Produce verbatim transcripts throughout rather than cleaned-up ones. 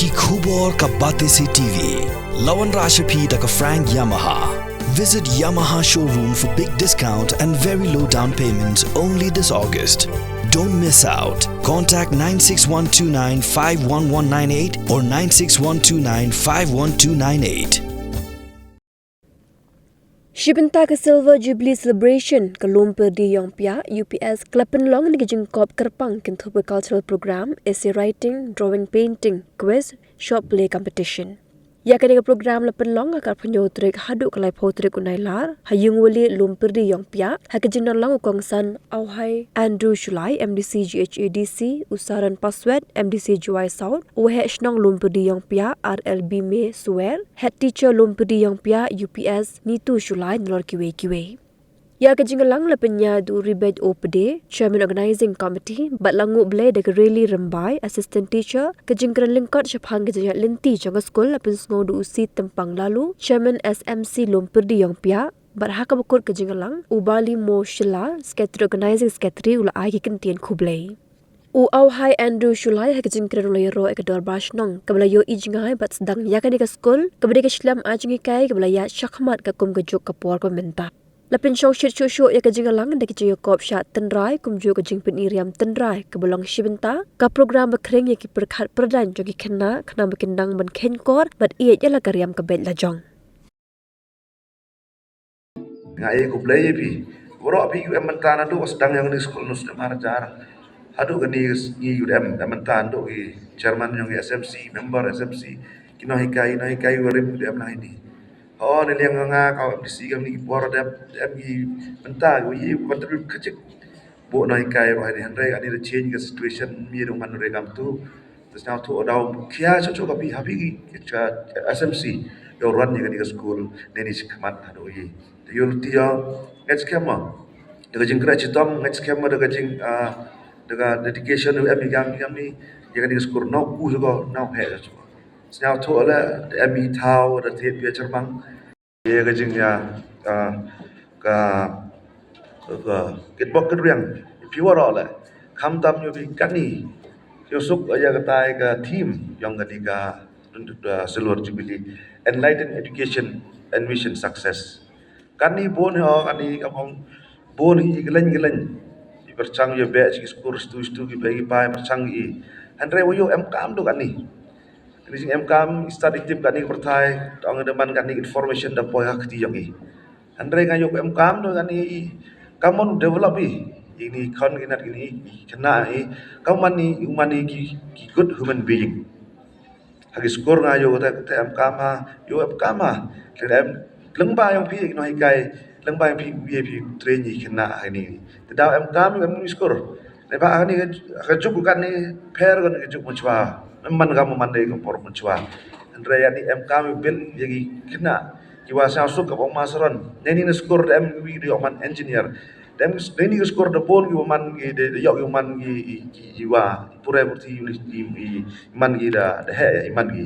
Ki khubor ka Batesi T V. La wanrah sha phi da ka Frank Yamaha. Visit Yamaha showroom for big discount and very low down payment only this August. Don't miss out. Contact nine six one two nine five one one nine eight or nine six one two nine five one two nine eight. Shibynta ka Silver Jubilee Celebration, ka Lum Pyrdi Ïongpiah U P S ka la pynlong ïa ka jingkop kyrpang kynthup ka cultural program, essay writing, drawing, painting, quiz, short play competition. Ïa kane ka program la pynlong ha ka arphew hynñiew tarik haduh ka laiphew tarik u Nailar ha Ïungwali Lum Pyrdi Ïongpiah, ha ka jingdon lang u kongsan Auhai Andrew Shullai, M D C G H A D C, u Saran Paswet, M D C Jowai South, u Waheh Shnong Lum Pyrdi Ïongpiah R L B May Suwer, Head Teacher Lum Pyrdi Ïongpiah U P S Nitu Shullai, nalor kiwei kiwei. Ïa ka jingïalang la pynïaid da u Ribet Opade, Chairman Organizing Committee, bad la nguh blei da ka Reli Rymbai, Assistant Teacher, ka jingkren lyngkot shaphang ka jingïaid lynti jong ka skul la pynsngew da u C Tympang Laloo, Chairman S M C Lum Pyrdi Ïongpiah, bad ha kaba kut ka jingïalang, u Bali Mo Shylla, Secretary Organizing Secretary, u la ai ki kyntien khublei. U Auhai Andrew Shullai ha ka jingkren u la ïaroh ïa ka dorbar shnong kaba la ïohi jngai bad sdang ïa kane ka skul, kaba dei ka shlem ai jinghikai kaba la ïaid shakhmat katkum ka juk ka por kaba mynta. La pynshongshit shuh shuh ïa ka jingïalang da ka jingïakop shah tynrai kumjuh ka jingpyni riam tynrai kaba long shibynta, ka program ba khring ïa ki pyrkhat pyrdaiñ jong ki khynnah khnang ba kin nang ban kheiñkor bad ïeit ïa la ka riam ka beit la jong. Nga ai khublei ïa phi. Waroh phi ki em mynta naduh ba sdang ïa kane ka skul nus ne mar jar. Haduh kane ka sngi ki em, em mynta naduh ki chairman jong ki S M C, member S M C, ki nonghikai, nonghikai barim ki em lang ïa kane. Ho ne liang nga ka M D C kam ni ki por dep, em ki mynta ki contribute kachik. Bun nonghikai ruh ïa kane, hynrei kane da change ka situation, mi ruh man ruh kam tu. Te sngewthuh, daw khia shuh shuh ka phi ha phi ki, ki cha S M C ïoh run ïa kane ka skul ne ni shakhmat haduh ïa. Te ïoh lynti ïa, ngeit skhem ma da ka jingkhreh shitom, ngeit skhem ma da ka jing, ah, da ka dedication u em ïa ka, ïa ka ni, ïa kane ka skul, nau ku shuh ko, nau heh shuh ko. Sngewthuh la da em i thaw da thied phi ïa chyrmang. Ïa ka jing ïa, ah, ka, ka kitbok kitriang phi waroh la. Khamtam ïoh phi kani ïoh suk ïa katai ka theme jong kani ka, ah, Silver Jubilee, Enlighten Education and Mission Success. Kani bun ïa kani ka phong bun hi glen glen. Phi pyrchang ïa beh chi skul stu stu ki beh ki pai pyrchang i. Hynrei wa ïoh em kam duh kani. Kani jing em kam i stad i tip kani ka pyrthai, tang da man kani information da poi ha kti jong i. Hynrei nga ïoh em kam duh kani i, kam mon develop i. Ini khon ki nat kini i, kena i, kam man i, u man i ki, ki good human being. Ha ki skul nga ïoh te, te em kam ha, ïoh em kam ha. Te em lyngba ïong phi ki nonghikai, lyngba ïong phi, phi, phi train i kena ha ini. Te daw em kam ïoh em skul. Te ba ani ka juk kan ni pher kan ka juk mynchwa. Em man ka man dei ka por mynchwa. Hynrei ani em kam ïoh bil ïa ki kena. Ki wa sngewsuk ka bong masaron. Ne ni na skul te em wi dei man engineer. Te em ne ni ka skul da bun ki wa man ki dei, dei ïoh ki man ki, ki, ki wa pure purti uni ki, ki man ki da, da heh ïa man ki.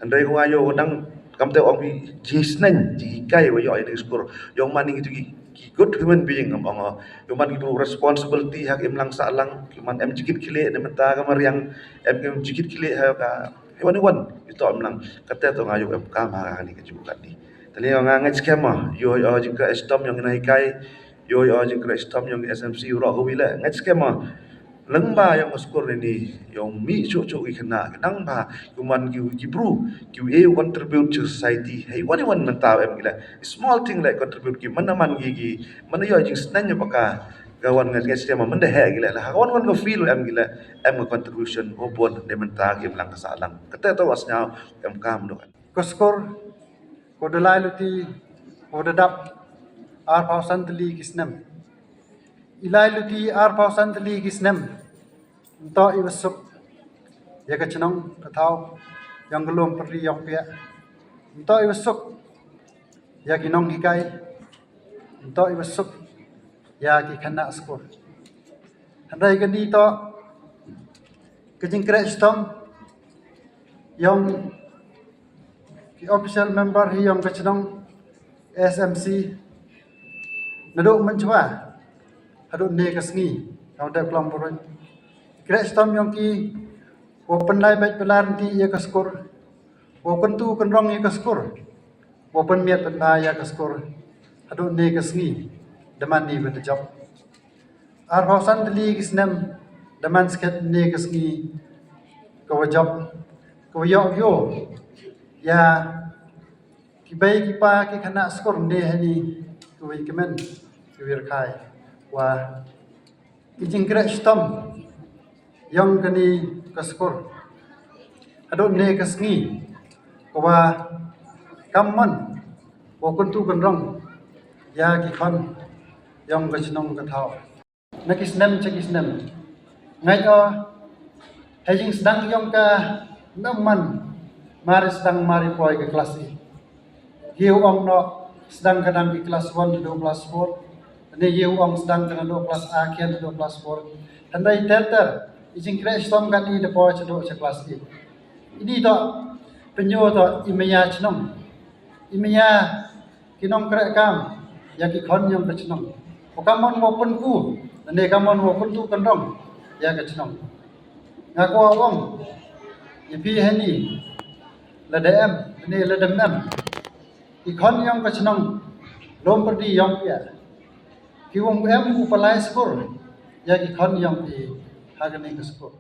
Hynrei ko nga ïoh nang kam te ong ki jingsneng, jinghikai wa ïoh ïa ni ka skul. Ïoh man ki tu ki, ki good human being ngam ong. Ïoh man ki bru responsibility ha ki imlang sahlang, ki man em jikit khlieh ne mynta ka mariang, em ki jikit khlieh ha ka, ha wan wan, ito imlang. Kate to nga ïoh em kam ha kani ka juk kani. Te ni nga ngeit skhem ma, ïoh, ïoh jingkhreh shitom ïong ki nonghikai, ïoh, ïoh jingkhreh shitom ïong ki S M C waroh kawi le. Ngeit skhem ma, lyngba ïong ka skul ini, ïong mih shuh shuh ki khynnah, ki dang ba, ki man ki, ki bru, ki u contribute to society. Hei wan wan mynta em ki le. Small thing le contribute ki, man man ki ki, man ïoh jingsneng ïa baka, ka wan ngeit skhem ma, man da heh ki le. La, wan wan ka feel em ki le, em ka contribution, o bun, ne mynta ki imlang ka sahlang. Kate to wa sngew, em kam duh. Ka skul, ko da lai luti, ko da dap, arphew san tylli ki snem. I lai luti arphew san tylli ki snem. Nto i wa suk, ïa ka chnong ka thaw, ïong ka Lum Pyrdi Ïongpiah. Nto i wa suk, ïa ki nonghikai. Nto i wa suk, ïa ki khynnah skul. Hynrei kani to, ka jingkhreh shitom, ïong ki official member hi ïong ka chnong S M C, naduh mynchwa haduh ne ka sngi, ïong dep klom buruñ. Khreh shitom ïong ki Wa pynlai bad pynlar nti ïa ka skur. Wa kyntu kynrong ïa ka skur. Wa pynmiat pynba ïa ka skur. Haduh ne ka sngi da man ne ba da jop. Arphew san tylli ki snem da man skhet ne ka sngi ka wa jop, ka wa ïoh ïoh ïa ki bei ki pa ki khynnah skur ne hani, ki wa kmen ki wa rkhai. Wa i jingkreh shitom ïong kani ka skur haduh ne ka sngi ka wa kam mon wa kyntu kynrong ïa ki khon ïong ka chnong ka thaw. Na ki snem cha ki snem ngai o ha jingsdang ïong ka nam man, mar sdang mar poi ka klas i Ïa u ong noh sdang ka dang ki klas one haduh klas four. Hynrei ïa u ong sdang ka haduh klas A kian haduh klas four. Hynrei ter ter i jingkreh shitom kani da poi cha haduh cha klas eight. Ini to pynïoh to i maya chnong, i maya ki nongkreh kam ïa ki khon ïong ka chnong. Wa kam mon wa pynku, hynrei kam mon wa kyntu kynrong ïa ka chnong. Nga kwah ong ïa phi hani, lada em, hynrei lada em, ki khon ïong ka chnong lum pyrdi ïong phi, ki wong em u pynlai skur ïa ki khon ïong phi ha kani ka skur.